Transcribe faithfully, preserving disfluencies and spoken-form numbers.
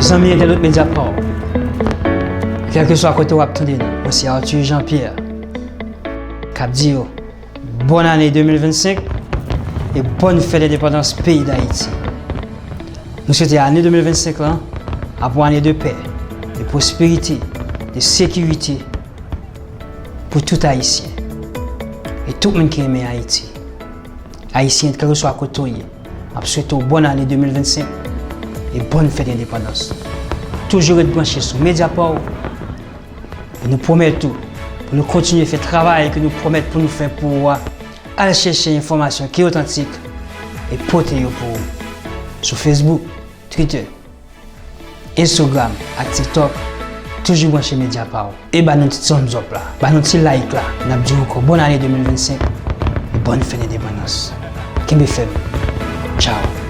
Zanmi entènot Medya Paw, kèlkeswa kote w ap tande nou, mwen se Arthur Jean Pierre k ap di yo bòn ane de mil vennsenk e bòn fèt endepandans peyi Dayiti. Nou swete ane de mil vennsenk lan ap yon ane de pè, de pwosperite, de sekirite pou tout Ayisyen e tout moun ki renmen Ayiti. Ayisyen, kèlkeswa kote w ye, m ap swete w bòn ane de mil vennsenk e bòn fèt endepandans. Toujou ret branche sou Medya Paw e nou pwomèt ou pou nou kontinye fè travay ke nou pwomèt pou nou fè pou ou a. Al chèche enfòmasyon ki otantik e pote yo pou ou sou Facebook, Twitter, Instagram ak TikTok. Toujou branche Medya Paw e ba nou ti thumbs up la, ba nou ti like la. N ap di w ankò bòn ane de mil vennsenk e bòn fèt endepandans. Kenbe fèm. Tchaw.